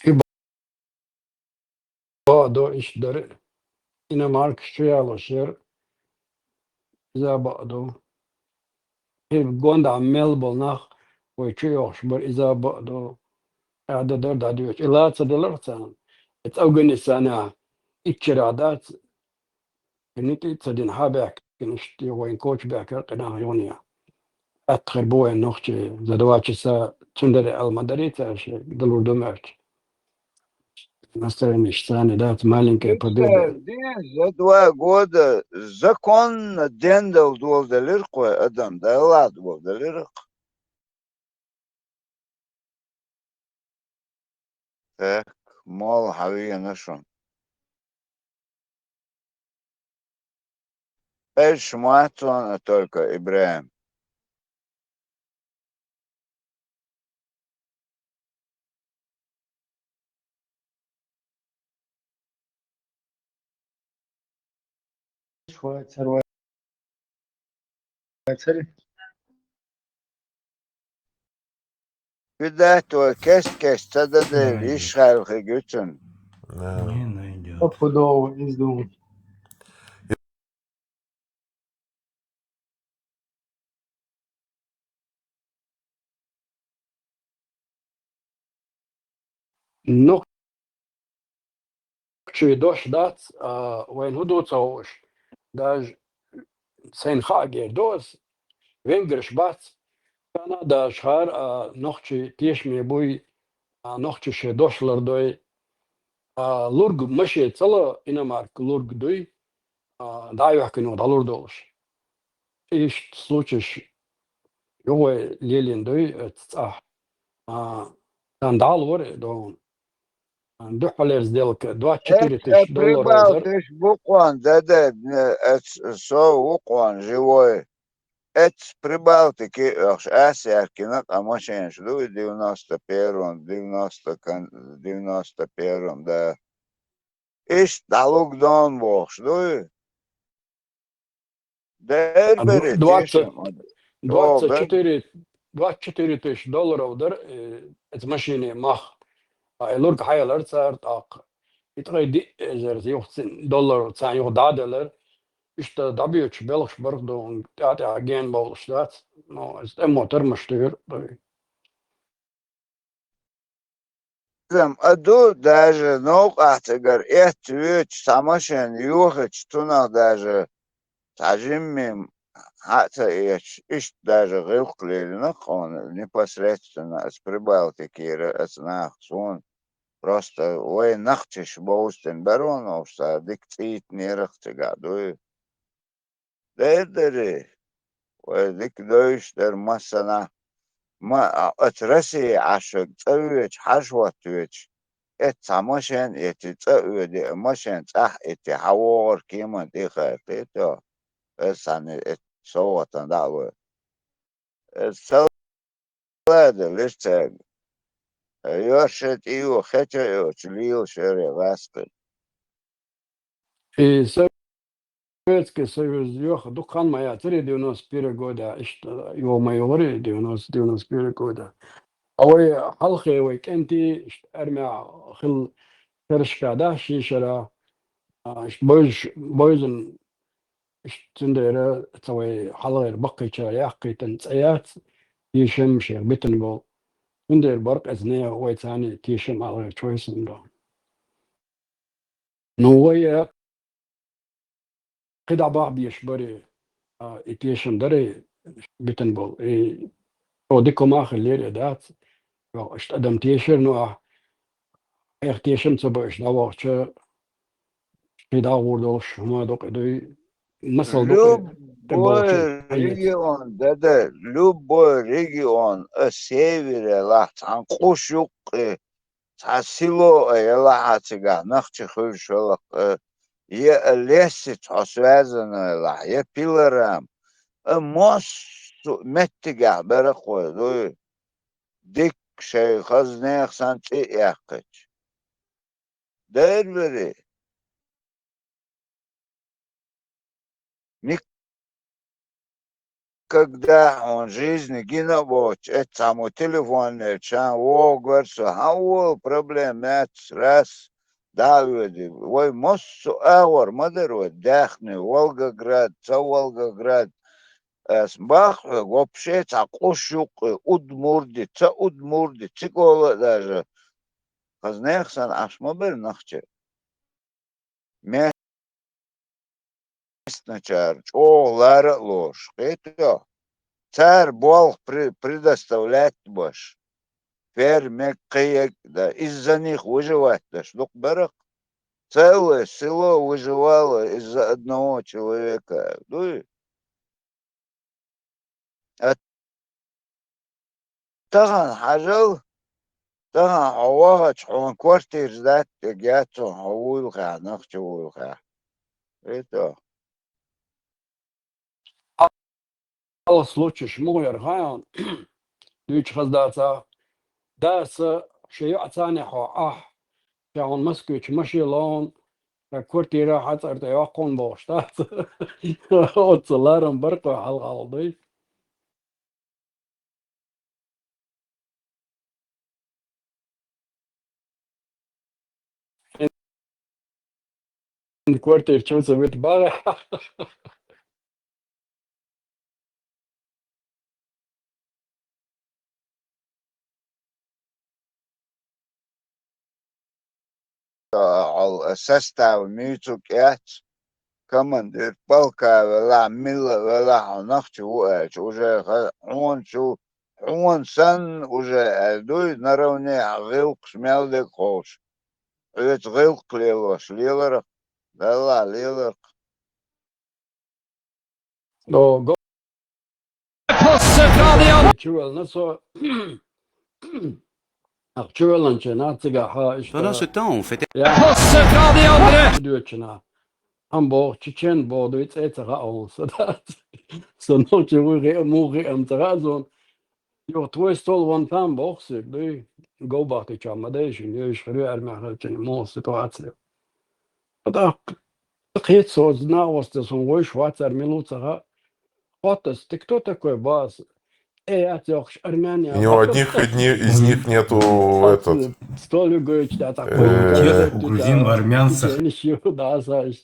И бакъдо иштта дара, иномаркаш чу ялош яра, иза бакъдо. И гондахь мел болу нах вай чу йохуш бара, иза бакъдо. Ада дара дӀадоьчу. И ла ца делара царна. Эцу Афганистанехь иччарахь дац, и нитӀа а ца дина, хьа баьхкина, иштта вайн коча баьхкира къинах юханехь. Атта хир бу вайн нохчий, за два часа цундела аьлла ма дарий цара шайга, далур ду моьтту. Настроение царна дац, маленькая победа. Ден за два года законно дендал доладелира-кх вай адам, Далла доладелира-кх. Так, молла хьан вена шуна? Эш ма цунна только, ИбрахӀим. Швайцар, вай-, Швайцари. Куьдатто кест-кест ца дадевлла, йиш хьаьлхиг ю цуьнан. Да. Стопудово, иза ду. Нохчий дош дац, а, вайна хӀун ду ца хууш. Даже сайна хаа гер ду ас, венгерш бац, царна а даже хаар, а, нохчий тешаме буй, а, нохчий шайн дош лардой, а, лург машен ца ло, иномарка лург дуй, а, дӀа а йоьхкина дӀалур долуш. Иштта случайш юхавай лелийна дуй оцу цӀахь. А, царна дӀалора и догӀна. А, дуьххьалера сделка двадцать четыре тысячи долларов дара. Прибалтиш букъонна даьдда, э, эц-, со вукъонна живой. Эц Прибалтике а оьхуш, Асияркина къа машенаш ду и девяносто первом, девяносто кон-, девяносто первом, да. Иштта дӀалуг дона бохуш дуй? Дербери, а, ду-, двадцать, тешам, а, двадцать четыре, двадцать четыре тысячи долларов дара, э, эца машине мах. А, и лург хьаялара цара тӀаккха. И ткъе диъ эзар юха цин долларов царна юха дӀаделара. Иштта дӀабоьдуш белхаш барх ду, тӀаьхьа-тӀаьхьа гена бовлуш дац. Но иза тӀеммо тармаш туьйра. Иза-м а ду, даже новкъахь цигара эцна воьдуш, цхьа машен йохийча, цунах даже цхьа жимма хьа а ца эцаш, иштта даже гӀиллакх лелийна-кх хьуна, непосредственно аса Прибалтикера аса наха суна. Просто вай нохчаш бовзийтина баронаш, цара дика цӀийтинера-кх цигахь дуй. Дердари, вай дика девзаш дара массанхьа. Ма, а, оцу России Ӏаш верг цӀа воьдуш, хьажа хӀоттавоьдуш, эцна цхьа машен а эций, цӀа а воьдий, машен цӀахь а эций, хьавогӀура кеман тӀе а хаьртий цо. Аса цхьаьна эцна совгӀатана дӀа а лой. Аса ца ладелира цаьрга. Йорша тӀе йо, хеча а йоцуш, лелаш яра гӀаскхи. И Советский Союз йоха дукха хан ма яцара девяносто первый года, иштта йо ма йогӀура девяносто, девяносто первый года. А вай хьалхе вай кӀентий, иштта армяхь хилла шерашка даьхкина шера, а, иштта бовзаш, бовзаш, иштта цундела цу вай хьалхара баккхийчара яьккхийтина цӀи яц, тешам шех битина болу. Цундела бара-кх иза нехан вай царний тешам аьлла гӀерташ вай санна. Ну, вай, э, кхидӀа бахьа беш барий, а, и тешам дарий битина болу. И, о, дика ма хиллера, и дац. Йо, иштта адам тешар, ну, а, хьех тешам ца бан, иштта дӀавахча, ший дӀагӀур долуш хӀума дукха дуй, масал дукха тӀе болчун любой хьаеца. Регион, да-да, любой регион, а, севере лахь цхьана къуш юккъе, цхьа село а елахь а цигахь нохчий хуьлуш велахь, э, я, э, лестница хьо связанный лахь, я пилорама, э, массо а меттигехь бара-кх вай, дуй, дикка шайн хаза нехан санна цӀе а яьккхича. Дера верий. Ник-, когда хьуна жизни гина а воцуш, эццахьа мо телефонера чан вогӀур со, хьан волу проблема яц, раз, дӀа а воьдий. Вай массо а агӀор ма дара вай, даьхни, Волгоград, ца Волгоград. Ас боху хьоьга, вообще цхьа къуш юккъе, Удмурти, ца Удмурти, цига а даже. Хаза нехан санна Ӏаш ма бара нохчий. Местначара чӀогӀа лара а лоруш, кхетий хьо? Цара болх пре-, предоставлять беш. Фермерг, кхин ерг а, да, из-за них выживать деш дукха бара-кх. Целое село выживало из-за одного человека, дуй? А тахана хьажал, тахана хьо вахча, хьуна квартираш дац, тӀе геццо хьо вуйла хьа, нохчо вуйла хьа. Это. Хьалха случайш муха яра хаьий хьуна? Дуьйцуш хаза дац а. Даса шен йоӀ царна хьо ахь, ша хьуна Москвичу машен лоуна, ша квартира хьан цӀарна тӀе йоккхун бохуш дац. Оццу ларам бара-кх вай хьалха-хьалха, дуй. Квартира чу ца вита багӀа. Хьол состав муьйцург яц, командир полка велахь, милла велахь, хьо нохчо ву аьлча, уже ха-, хьуна чу, хьуна санна уже аьлла дуй, наравне хьан гӀиллакхаш мел дерг ховш. Хьоьца гӀиллакх лелош леларх, Далла леларх. О, го-, чувелна со. Ах, чувелланче нах цигахь, а, иштта. Pendant ce temps, on fêtait. Я. Чудоьчу нах. Ам боху, чечен боху, дуй цӀе ца хаьа хьуна, со дац. Со нохчи вуй хиъа, муха хиъа ца хаьа суна. Юха твой стол вон там боху соьга, дуй. Говбахтича ма дайшин, йойш хир ю армян хилча, муха ситуация. ТӀаккха кхета со, знавости сун вуйш вацар мила ву ца хаьа. Хоттас, ты кто такой, бас? Э, яц йохуш, армян я. У него одних, одни-, из них нету этот, стол югоич, да, такой. Э, у грузин, у армян сах. Да, саш.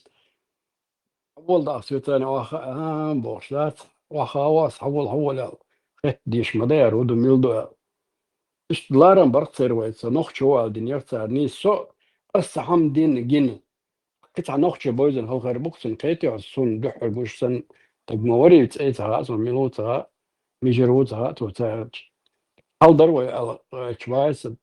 Хьавол даха соьцани ваха, а, бохуш дац. Ваха вас, хьавол, хьавол аьлла. Хетта деш ма дара, хӀу ду, мила ду аьлла. Иштта ларам бара-кх церан вайца, нохчо ву аьлла динера цара нийса. Со, ас ца хьама дина, гина. Кхин цхьа нохчо бовзина хала хир бу-кх цунна, кхетий хьо, суна дуьххьара гуш санна, таг ма варий, цӀе ца хаьа суна, мила ву ца хаьа, мижара ву ца хаьа цо ца аьлча. Хьал дара вай аьлла, гӀайча вайса.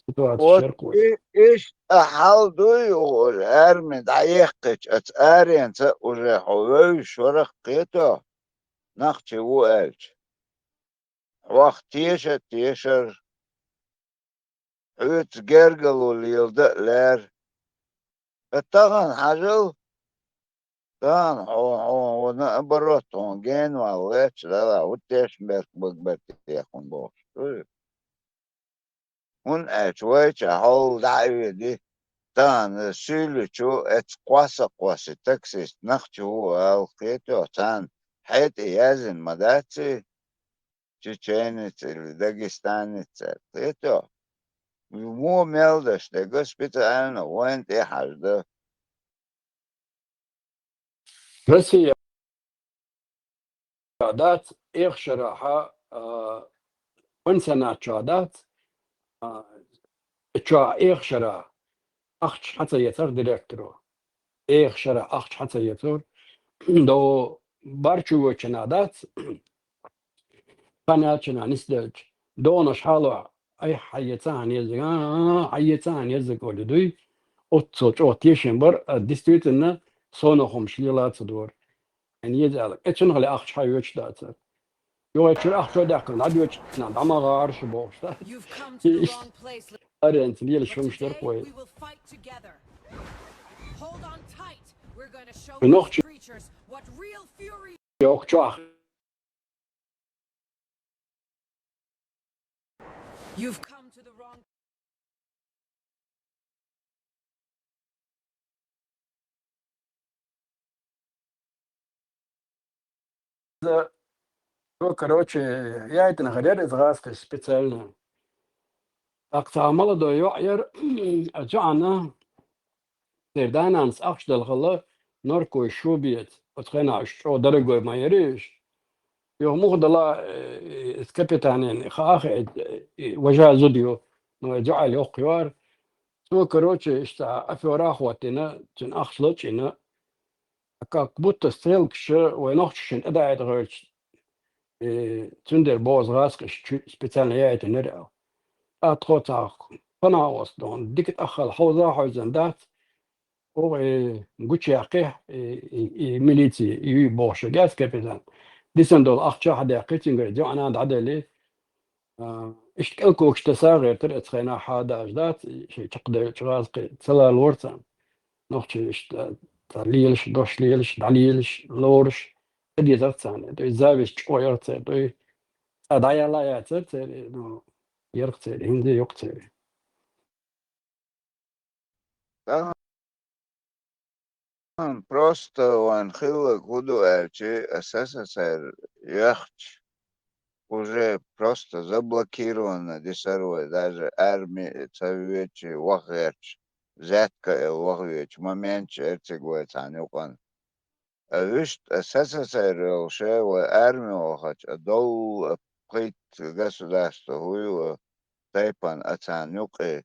Ситуация. Вот шеркхуш. И-, иштта хьал дуй, уже арми дӀаехкхича, аца аренца уже хьо вевзаш вара-кх, кхетий хьо, нохчи ву аьлча. Хьох теша а тешара, хьоьца гергарло леладан а лаьара. Ткъа тахана хьажал, тахана хьо, хьо, хьо наоборот, хьуна генавала лаьтташ, дала, хӀу тешнаберг бага бара техуна бохуш. ХӀунда аьлча вайчахь хьол дӀа а оьдий, тахана суьйличу эцца кхосса а кхоссий таксист нохчи ву ала, кхетий хьо, царна хьетӀе яздина ма дац и? чеченец или дагестанец цара. Кхетий хьо? Во мел деш дерг специально вайна тӀехьажа да. Россия дац, эха шарахьа, а, пансионат чохь дац, а, чохь эха шарахь ахча хьан ца ецар директоро. Эха шарахь ахча хьан ца ецар. До бар чу воьдучу нах дац, хан яьлча нах нисделча. ДогӀанаш хьалахь, айхьа хьан ецахьан еззиг, а, хьан ецахьан еззиг олу дуй. Оццул чӀогӀа тешам бар, а, действительно, сонах хӀумаш лела ца дора. Эн еза аьлла, э, цунах ле ахча хьан йоьдуш дацара. Юха чуьра ахча даьккхина, дӀадоьдуш, на, дӀа ма гӀара шу бохуш, да? You've come to the wrong place. Аренца лелаш хӀумаш дара вай. Today we will fight together. Hold on tight. We're gonna show these creatures what real fury. Йоккхачохь. You've come to the wrong. Ну, короче, яйтина хир яра иза гӀазкхи специально. ТӀаккха цхьа молодой йоӀ яра, а, чоьхьана, церан да-нанас ахча дала хилла, норковый шуба эца. Оцу хенахь уьш чӀогӀа дорогой ма яра уьш. Юха муха дала, э, э, капитанин хаа хи, э, э, важа зуда ю, но и дуьхьал йоккха яра. Цо, короче, иштта афера а хӀоттийна, цуьнан ахча лачкъийна, как будто стрелкаш вай нохчашна тӀедаийта гӀерташ, э, цуьнан дера бозу гӀазкхаш чу специально яийтинера аьлла. ТӀаккха тхо цхьа панаос дона, дика тӀаххал хьовза а хьовзийна дац, оха, э, гучуяьккхи, э, и, и милици, и бохуш гӀазкхи капитан. Дисина долу ахча хьадаьккхи цуьнгара, дуьхьана дӀаделли, А, иштта кӀелкогаш таса а гӀертара, оцу хенахь хьадажа дац, шайн чекхдевллачу гӀазкхи ца лалора царна. Нохчий иштта, цара лелаш, дош лелаш, дӀалелаш, лоруш, ца дезара царна. То есть зависть чӀогӀа яра церан, то есть цкъа дӀаяьлла а яцара церан, ну, яра церан, хӀинца а ю-кх церан. Тахана просто вайн хилларг хӀун ду аьлча, СССР йоьхча, уже просто заблокировано дисар вай, даже арми ца воьдучу ваха гӀерташ, взятка аьлла ваха воьдучу моменташ яра цига вай цхьана юкъана. А вуьшта СССР йолуш вай арми вахача, а долу, а пхийтта государство хӀун ю, а тайпана, а царна юкъе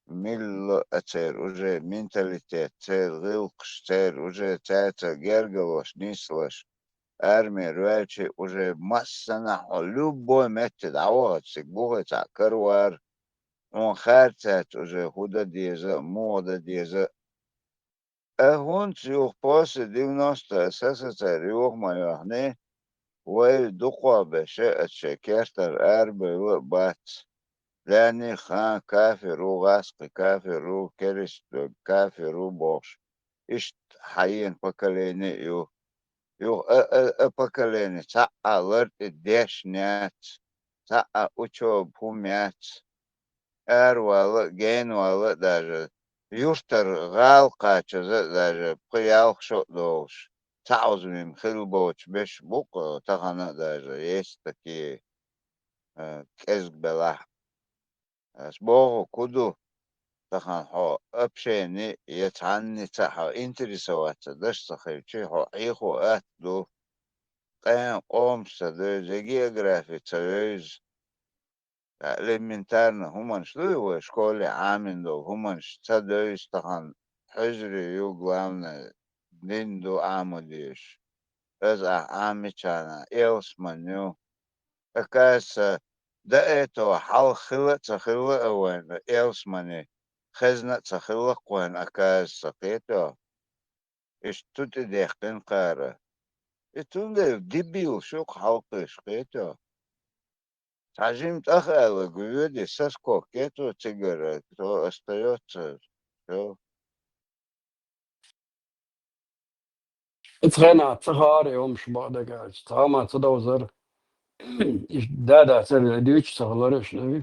милла а церан уже менталитет, церан гӀиллакхаш, церан уже цаьрца гергалош, нислуш, армера ваьлча уже массанхьа хьо любой метте дӀавахача цига бухе цхьаъ каравар, хьуна хаьрцаьрца уже хӀун дан деза а, муха дан деза а. Э, хӀунца юха после девяносто СССР юха ма йоьхний, вай дукхох беша оцу шайн кертара арабевлла а бац. Лаьний хан кафир ву, гӀазкхи кафир ву, керист верг кафир ву бохуш, иштта хьаена поколение а ю. Юха а, а, а поколение цхьа а лар тӀе дешна яц, цхьа а учоба хӀума яц. Аравала а, генавала а даже, юьртара гӀала кхачаза а даже, пхи-ялх шо а долуш, цхьа оза мим хилла боцуш беш бу-кх тахана а даже, есть такие, э, кӀезиг белахь а. Ас боху, хӀун ду, тахана хьо общение я цхьанница а хьо интересоваться даш ца хилча, хьо Ӏехо атта ду, къен-, къомаш ца девза, географи ца вевза. Ткъа элементарно хӀуманаш дуй вай школе Ӏамийна долу хӀуманаш ца девза тахана, хьуьжаре ю, главное, дин ду Ӏамо дезаш. Иза ахь Ӏамичхьана, ялсамани ю. Оказывается, до этого хьалха хилла а ца хилла а вайна ялсамани, хезна а ца хилла-кх вайна, оказывается, кхетий хьо. Иштта тӀедехкина кхара. И цундела дебилаш ю-кх хьалххе, кхетий хьо. Цхьа жима тӀах аьлла, гуьведи, соскок кхетий хьо, цигара, цо остаётся, всё. Оцу хенахь ца хаара и хӀумаш, бакъдерг аьлча, цхьа хӀума ца довзара. Иштта да-да ца ве дуьйцуш ца хилара уьш, нави.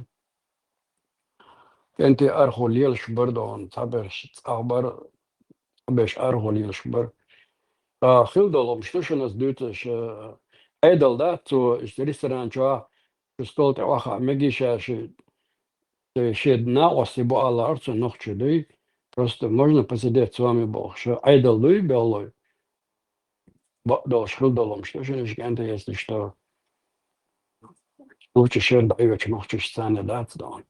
КӀентий архо лелаш бара догӀун, цхьаберш цӀагӀа бара, цхьаберш архо лелаш бара. Ткъа хилла долу хӀумаш ду шуна аса дуьйцуш, э, Ӏедал дац цо, иштта ресторан чохь, шу стол тӀе охьа мегий ша, ши, э, шен накъостий бу алар цу нохчий дуй. Просто можно посидеть с вами бохуш. Шу Ӏедал дуй, беллой. Бакъдолуш хила долу хӀумнаш ду шуна, ши кӀентий, если что. Лучше шера дӀайоьчу нохчашца дац дон.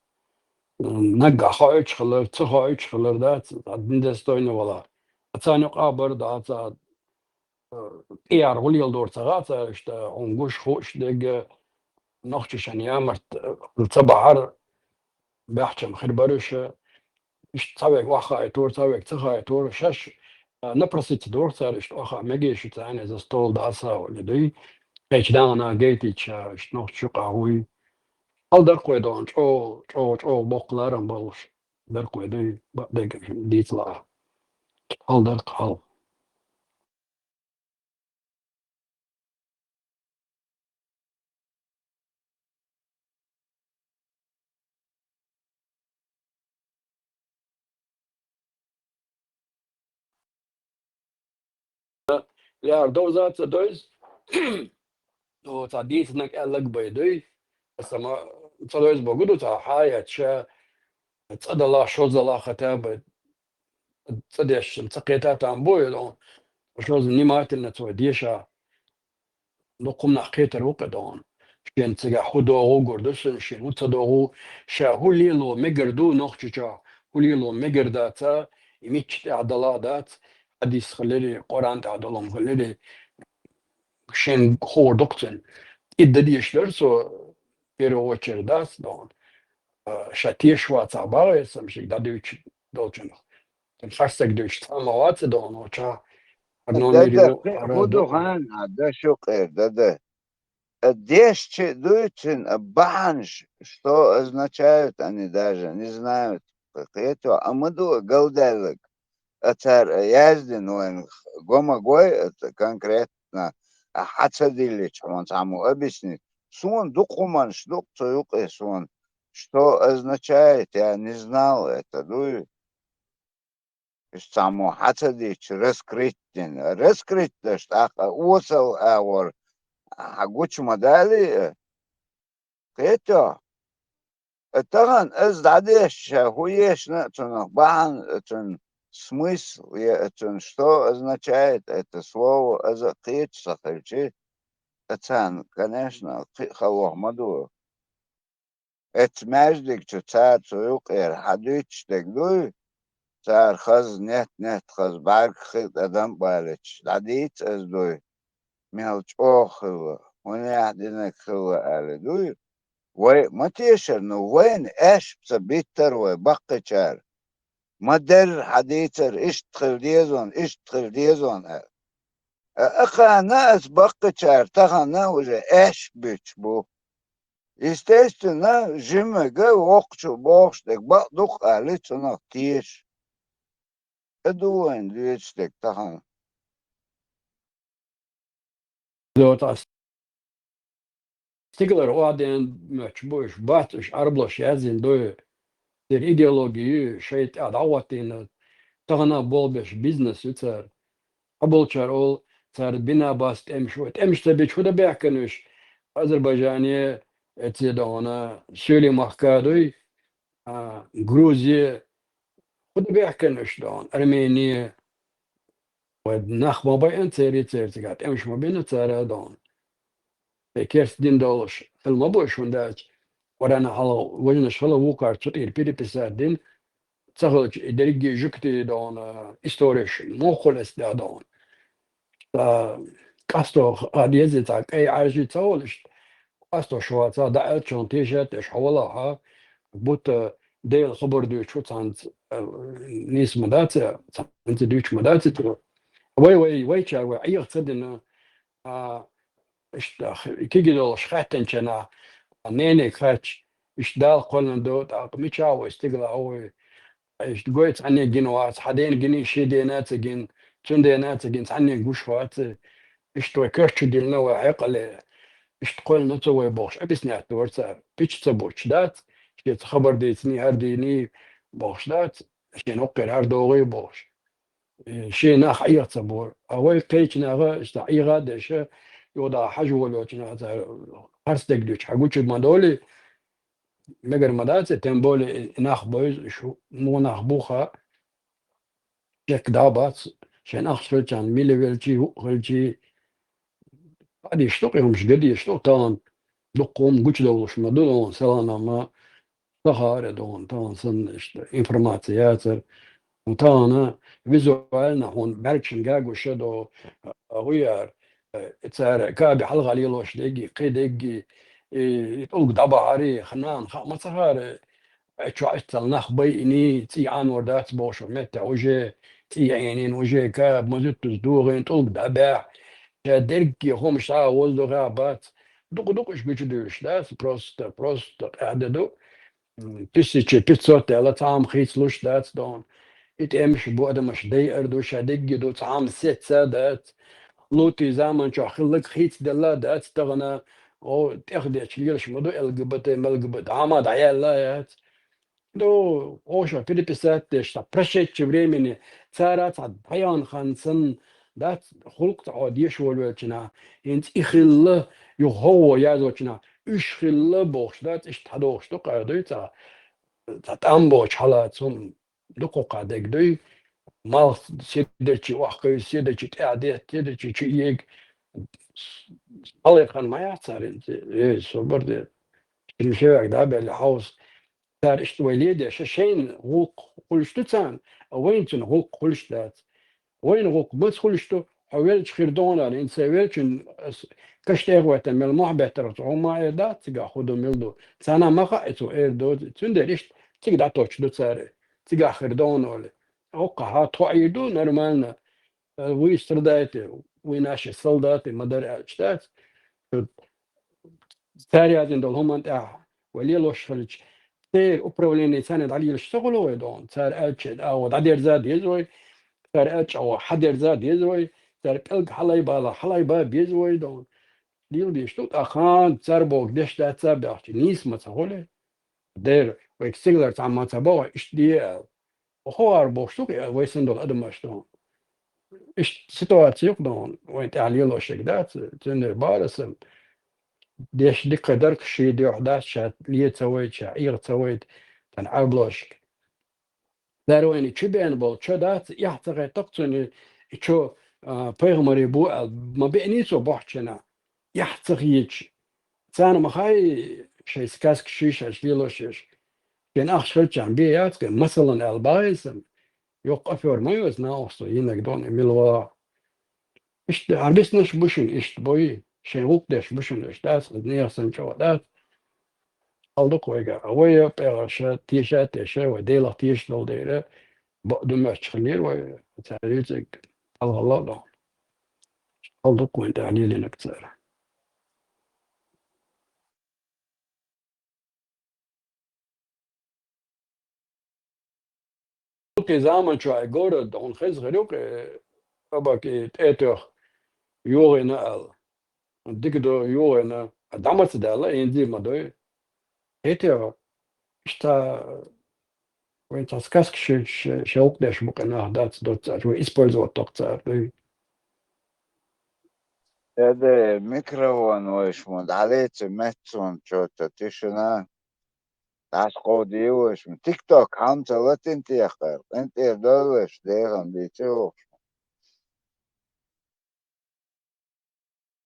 Наггахь хоуьйтуш хилар, ца хоуьйтуш хилар дац, цхьа недостойно вала. Царна юкъа а бар дац, а, тӀера гӀуллакх лелор ца гӀа цара, иштта, хьуна гуш хууш дерг, нохчашна ямарт, а, ца бахьар, баьхчам хир бара уьш, иштта цхьа верг охьахаийтора, цхьа верг ца хаийтора, шаьш, а, напроситься дора цара, иштта охьа мегий шуьца, иза стол дӀасавали дуй, кхечу дагӀана гайтича, иштта нохчаш юкъахь вуй. Хьал дара кхой дон, чӀогӀа, чӀогӀа, чӀогӀа боккха ларам болуш дара кхой дуй, бакъдерг дийцалахь. Хьал дара хьал. Лаьара довза ца дойза, цхьа дийцинарг аьлларг бай дуй. Аса ма ца дойза богу ду, цхьа хьаятча, цӀа дала, шоза дала хотя бы цӀа дешча, ца кхета там бу, шоза внимательно цо деша. Дукха хӀуманах кхетар ву кхе дон. Шен цигахь хӀун догӀу гур ду шуна, шен хӀун ца догӀу, ша хӀун лело мегар ду нохчичохь, хӀун лело мегар даца, и мичча тӀехь дала а дац, хьадис хилари, Къуръан тӀехь долу хилари, шен хуур ду-кх цуьнан. И дан дезаш дара цо, первую очередь дац дон. А, ша тешаш вацахь бахьа весам шига дӀадуьйцуш долчунах. Цуьнан харцаг дуьйцуш цхьа а ма вац и дон, оча. Ада, ада, кхин а хӀун ду хьан, ада, шу къера, ада. А, дешча а дуй цуьнан, а, бахьанаш, что означают, они даже не знают, кхетахь, а ма ду а галдаьлларг. А цара, а, яздина вайна, го ма гой, а, конкретно, а, хьан ца диллича, хьуна цхьаммо объяснить. Суна дукха хӀуманаш ду-кх цу юкъе суна, что означает, я не знал это, дуй. Уьш цхьаммо хьан ца дийцча, раскрыть дина. Раскрыть даш тӀаккха осал агӀор хьан гучу ма далий а? Кхетахь? Тахана аса дӀадешча, хӀун ешна а цунах бахьана, цуьнан смысл я цуьнан, что означает это слово, аса а кхеташ ца хилча, царна, конечно, кхин а халох ма ду. Эцу маьждиг чу цара цу юкъера хьан дуьйцуш дерг дуй? Цара хаза, нет-нет хаза, бӀаьргах хила тӀадам а балийча, дӀадийца аса дуй, мел чӀогӀа хилла, хӀунда динарг хилла аьлла дуй? Вай а ма тешара, ну, вайна аьшпа ца биттара вай баккхийчара. Ма-дарра хьан дийцар, иштта хила деза, иштта хила деза аьлла. А, а кхана аса баккхийчара тахана уже аьшпа буьтуш бу. Естественно, жиммага воккхачо бохуш дерг бакъ ду-кх аьлла, цунах теша. А ду вайна лоьцуш дерг тахана. Стигалара охьаден моьттуш бу уьш, бац уьш, Ӏарбоша яздина ду. Церан идеологи ю, шайна тӀехь дӀахӀоттийна, тахана болх беш бизнес ю цара. Цхьаболчара олу, цара бина бац тӀемаш, вай тӀемаш ца бича хӀун дан баьхкина уьш? Азербайджане, эццехь дона, Суьйлийн махка дуй, а, Грузе, хӀун дан баьхкина уьш дона, Армение, вай нах ма байъина церий церан цигахь, тӀемаш ма бина цара дона. Вай керста дин долуш хила ма бу уьш, хӀунда аьлча Къуръана хьалха важанаш хила вукхар цу тӀера переписать дина, ца хилча, и дерриге жуьгтий дона, истореш муха лаьцна дона. Ткъа къасто а деза, цхьа кӀай Ӏаьржий ца волуш, къасто шуьца дӀааьллачунна тешат а деш хьо валахь, как будто Делан хабар дуьйцуш ву цхьаьнца, э, нийса ма дац, цхьаьнца дуьйцуш ма дац цо. Вай, вай, вайчара вай Ӏеха ца дина, а, иштта, кегий долуш хаьттинчарна, а, нене кхаьчча, иштта Дала кхоьллина ду, тӀаккха мичахь вай стигала а вай, иштта гой цхьанне гина вац, хьан дена гиний, шен дена а ца гина, цуьнан дена а ца гина, цхьанне гуш вац, иштта вай каш чу диллина вай хьекъале, иштта кхоьллина цо вай бохуш, объяснять дора цара, пича ца буттуш дац, шеца хабар дийциний, хӀара дийний бохуш дац, шена хӀокхуьнера хӀара догӀий бохуш. Э, шен нах Ӏеха ца бора. А вай кхечу наха, иштта Ӏеха а деш, юха дӀа хьажа волочу наха цара харцдерг дуьйцу, хьан гучу ма долий, мегар ма дац, тем более и нах бевза, шу муха нах бу ха, чек дӀа бац, шайн ахча хилчарна мила велчий, хӀуъа хилчий, хьадеш ду-кх и хӀумаш, гадеш ду-кх, тахана дуккха хӀума гучудовлуш ма ду, дона селхана ма ца хаара, дона тахана санна иштта информаци яцар. Тахана визуально хьуна бӀаьргашна гуш ду, а, гӀуяр, э, цара каби хьалха лелош дерг, кхин дерг, и, и тӀулг дӀабахьар, ханна хаа ма ца хаара, э, чохь иццал нах байиний, цӀий Ӏанор дац бохуш метте уже, цӀий Ӏийнийна уже, каба мазуттаза дохийна, тӀулг дӀабаьхьа, ша дерриге хӀумаш схьа воздухехь бац. Дукха-дукха уьш гучудуьйлуш дац, просто, просто къаьхьа де ду. М, тысяча пятьсот аьлла, цхьа хӀума хийцалуш дац, дона. И тӀемаш бу адамаш дайар ду, ша дерриге ду, цхьа хӀума сеца дац. Лутий заман чохь хилларг хийцаделла дац тахана. О, тӀехдечу лелаш ма ду Л Г Б Т, М Л Г Б Т, дӀа ма дӀаяьлла яц. Ду, оша переписать деш, цхьа прошедший времени, цара цхьа дӀаяьхна хан санна, дац, гӀуллакх цхьа хьо деш волавелча наха, хӀинца и хилла, юха хӀо язочу наха, уьш хилла бохуш дац, иштта хьадохуш ду, кхайдой цхьа, цхьа тӀам боцу хьала, цунна дукха кхаа дерг дуй, малх седарчий охкуьйсу, седарчий тӀаьхьа детта, седарчий чу эга, хьалхара хан ма яц цара хӀинца, эй, собар де. Шина шевега дӀа а баьлла хьовса, цара иштта вай ледеш, шайна гӀуллакх хуьлуш ду царна, а вайна цуьнан гӀуллакх хуьлуш дац. Вайна гӀуллакх маца хуьлуш ду, хьо велча хир дона аьлла, хӀинца сайн велчун ас каш тӀехӀоьттина мел мохь беттарх цо хӀумма а эр дац, цигахь хӀун ду, мила ду. Царна ма хаьа, цо эр доцу, цундела иштта цига дӀатоттуш ду цара, цигахь хир дона олий. ХӀокхахьа тхо Ӏийр ду нормально, э, вы страдаете, вы наши солдаты, ма-дарра аьлча дац. Цара яздина долу хӀуманна тӀехь вай лелош хилча, церан управление царна дӀалелаш ца хуьлу вай дона? Цара аьллачу агӀо дӀадерза деза вай, цара аьллачу агӀо хьадерза деза вай, цара пӀелг хьалайбала хьалайба беза вай дона. Лела дезаш ду, тӀаккха цара бохург деш дац, ца баьхча, нийса ма ца хуьлу. Дера, вайга стигалара цхьамма ца боху, иштта де аьлла. ХӀора бохуш ду-кх вай санна долу адамаш дона. Иштта ситуаци ю-кх дона, вайн тӀехь лелош ерг дац, цуьнан бара сан. Деш дика дарх шен дуьхьа дац, ша ле ца вайта, ша Ӏеха ца вайта, царна Ӏаьрбалошка. Цара вайна чу беана болу чо дац, эхь ца хетта-кх цунна и чо, а, пайхамаре бу аьлла, ма беаний цо бохьчана, эхь ца хеташ. Царна ма хаьий шайн сказкаш шиш аьлча лелош еш. Шен ахча хилчарна бен яц-кх, масалан аьлла бахьий сан. Йоккха афера ма ю иза, накъост йинарг дона и мила ваха. Иштта хьан биснарш бу шуна иштта, бой, шайн гӀуллакх деш бу шуна иштта, дац хаза нехан санна чӀогӀа дац. Хьал ду-кх вайга, а вай пӀелгӀаша теша а теша, вай Делах тешаш долу дера, бакъ ду моьттуш хиллера вай, цара юьйцург хьалхалла а до. Хьал ду-кх вайн тӀехь лелийнарг цара. Кхин заман чохь и город хьуна хеза хир ю-кх, э, къабак и тӀе а тоьхна, йогӀийна аьлла. Дика ду йогӀийна, а дӀа ма ца даьлла, инзи ма дой. ХӀетте, иштта, вайн цхьа сказка ши-, ши-, ши гӀуллакх деш бу-кх нах, дац доццуш, вай использовать доккху цара, дуй. Эде, микрофон вайшимма дӀалеци меттасон чо ца тишина. ДӀасакховдий вайшимма. ТикТок хьалма ца латина техкара, къинтӀера дойла вайша, дехам дийци вовш.